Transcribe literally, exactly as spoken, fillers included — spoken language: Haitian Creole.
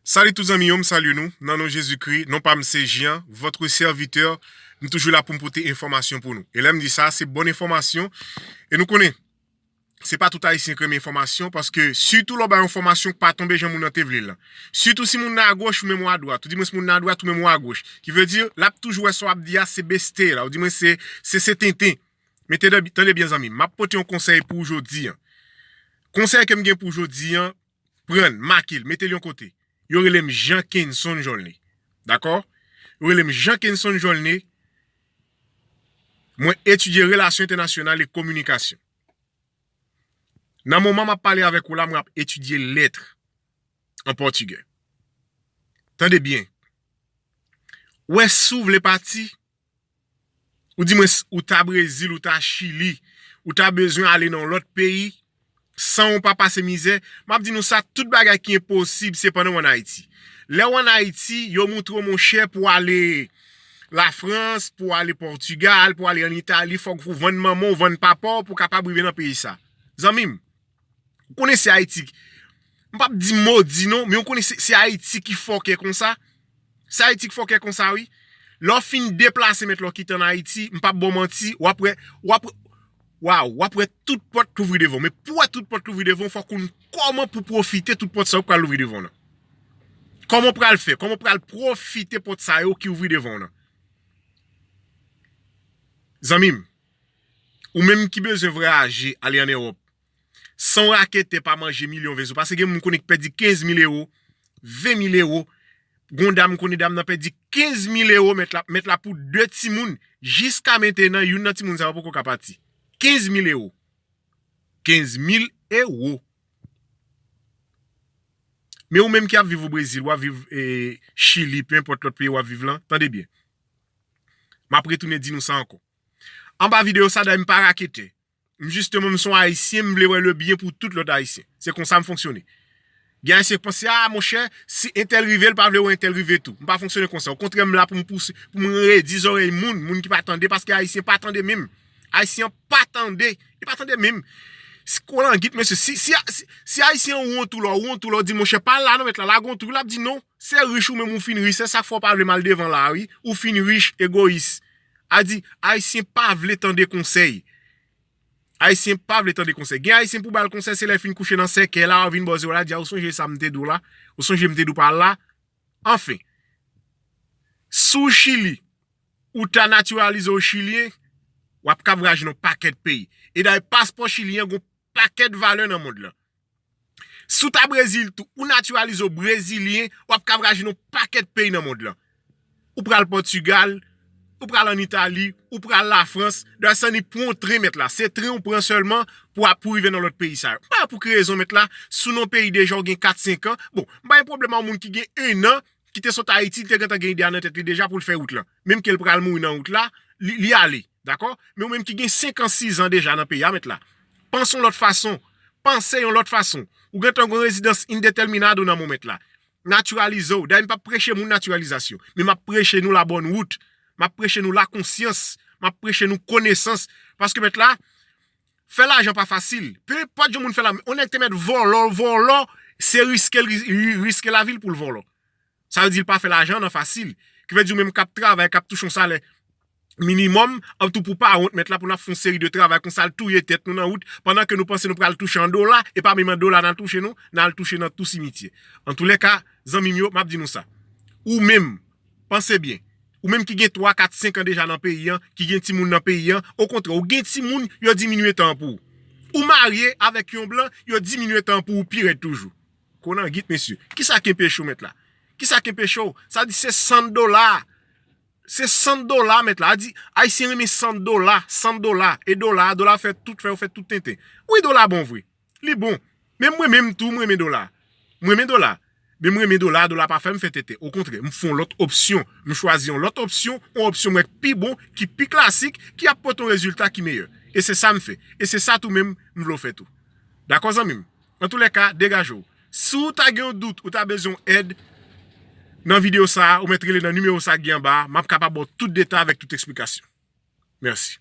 Salut tout zanmi yo, m salye nou nan non Jezikri. Non pa m se Jean, votre serviteur. M toujou la pou m pote enfòmasyon pou nou. E lè m di sa, se bon enfòmasyon. E nou konnen, se pa tout Ayisyen k renmen enfòmasyon, paske sitou lè w bay enfòmasyon k pa tonbe jan moun nan te vle l lan. Sitou si moun nan agoch, ou menm ou adwat. Ou di mwen si moun nan adwat, ou menm ou agoch. Ki vle di, l ap toujou wè sa w ap di a, se beste la. Ou di mwen se, se, se tenten. Men tande, tande byen zanmi m. M ap pote yon konsèy pou w jodi an. Konsèy ke m gen pou w jodi an, pran l, make l, mete l yon kote. Yo rele m Jean Kenson Jolnay. Dakò? Yo rele m Jean Kenson Jolnay. Mwen etidye relasyon entènasyonal e kominikasyon. Nan moman m ap pale avèk ou la, mwen ap etidye lèt an pòtigè. Tande byen. Ou wè, si w vle pati, ou di mwen s-, ou ta Brezil, ou ta Chili, ou ta bezwen ale nan yon lòt peyi, san w pa pase mizè, m ap di nou sa, tout bagay ki enposib, se pandan w ann Ayiti. Lè w ann Ayiti, yo montre w, monchè, pou w ale Lafrans, pou w ale Pòtigal, pou w ale ann Itali, fòk ou vann manman w, vann papa w pou w kapab rive nan peyi sa. Zanmi m, ou konnen se Ayiti. M p ap di modi non, men ou konnen se, se Ayiti ki fòkè konsa. Se Ayiti ki fòkè konsa, wi. Lè w fin deplase, mèt, lè w kite ann Ayiti, m p ap ba w manti, w ap wè, w ap, waw, w ap wè tout pòt louvri devan w. Men pou w wè tout pòt louvri devan w, fòk ou konn kòman pou pwofite tout pòt sa yo k pral louvri devan w lan. Kòman w pral fè? Kòman w pral pwofite pòt sa yo ki ouvri devan w lan? Zanmi m, ou menm ki bezwen vwayaje, ale ann Ewòp, san w rakete pa manje milyon vezou. Paske gen moun konnen ki pèdi kenz mil ewo, ven mil ewo. Gon dam konnen dam nan pèdi kenz mil ewo, mèt la, mèt la pou de timoun. Jiska mentenan, youn nan timoun sa yo poko ka pati. Kenz mil ewo. Kenz mil ewo. Men ou menm ki ap viv o Brezil, w ap viv, e, Chili, pe enpòt lòt peyi w ap viv lan, tande byen. M ap retounen di nou sa ankò. Anba videyo sa, dayè m pa raketè. M jisteman, m se yon Ayisyen, m vle wè le byen pou tout lòt Ayisyen. Se konsa m fonksyone. Gen Ayisyen k panse, a, monchè, si entèl rive, l pa vle wè entèl rive tou. M pa fonksyone konsa. Okontrè, m la pou m pouse, pou m redi zòrèy moun, moun ki pa tande, paske Ayisyen pa tande menm. Ayisyen pa tande. Li pa tande menm. Si kolangit, mesye, si, si, si, si Ayisyen an wont ou lè w, wont ou lè w di, monchè, pa la non, mèt la, lage yon twou, l ap di non. Se rich ou menm ou fin rich, se sa k fè w pa vle m al devan la, wi. Ou fin rich, egoyis. A di, Ayisyen pa vle tande konsèy. Ayisyen pa vle tande konsèy. Gen Ayisyen pou ba l konsèy, se lè l fin kouche nan sèkèy la, w vin ba w zewo la, di a, ou sonje sa m te di w la? Ou sonje m te di w pa al la? Anfen, si w Chili, ou ta natiralize w chilyen, w ap kavwaje nan yon pakèt peyi. E dayè, paspò chilyen an gon pakèt valè nan mond lan. Si w ta Brezil tou, ou natiralize w brezilyen, w ap kavwaje nan yon pakèt peyi nan mond lan. Ou pral Pòtigal, ou pral ann Itali, ou pral Lafrans, dayè san ni pran yon tren, mèt la. Se tren ou pran sèlman pou, pou rive nan lòt peyi sa yo. M pa wè pou ki rezon, mèt la, si w nan yon peyi deja ou gen kat, senk an. Bon, m pa gen pwoblèm ak yon moun ki gen en an, ki te sot Ayiti, li te gentan gen ide a nan tèt li deja pou l fè wout lan. Menm ke l pral mouri nan wout la, li, li ale, dakò? Men ou menm ki gen senk an, sis an deja nan peyi a, mèt la, panse yon lòt fason. Panse yon lòt fason. Ou gentan gen rezidans indeterminado nan men w, mèt la. Natiralize w. Dayè, m p ap preche moun natiralizasyon. Men m ap preche nou la bonne route. M ap preche nou la konsyans. M ap preche nou konesans. Paske, mèt la, fè lajan pa fasil. Pe enpòt jan moun fè la, yon nèg te mèt vòlò, vòlò, se riske l ri-, ri-, riske lavi l pou l vòlò. Sa vle di l pa fè lajan nan fasil. Ki vle di ou menm k ap travay, k ap touche yon salè minimòm, an tou pou pa wont, mèt la, pou n ap fè yon seri de travay konsa, al touye tèt nou nan wout, pandan ke nou panse nou pral touche an dola, e pa menm an dola n al touche non, n al touche nan tou simityè. Antoulèka, zanmi m yo, m ap di nou sa. Ou menm, panse byen. Ou menm ki gen twa, kat, senk an deja nan peyi an, ki gen timoun nan peyi an, okontrè, ou gen timoun, yo diminye tan an pou ou. Ou marye avèk yon blan, yo diminye tan an pou ou pi rèd toujou. Kolangit, mesye. Kisa k enpeche w, mèt la? Kisa k enpeche w? Sa di se san dola. Se san dola, mèt la. A di, Ayisyen renmen san dola, san dola. E dola, dola fè tout, fè yo fè tout tenten. Wi, dola bon vre. Li bon. Men mwen menm tou, mwen renmen dola. Mwen renmen dola. Men mwen renmen dola, dola pa fè m fè tenten. Okontrè, m fè yon lòt opsyon. M chwazi yon lòt opsyon, yon opsyon mwen ki pi bon, ki pi klasik, ki ap pote yon rezilta ki meyè. E se sa m fè. E se sa tou menm m vle w fè tou. Dakò, zanmi m? Antoulèka, degaje w. Si w ta gen yon dout, ou ta bezwen yon èd, nan videyo sa a, ou mèt rele nan nimewo sa a ki gen anba a, m ap kapab ba w tout detay avèk tout eksplikasyon. Mèsi.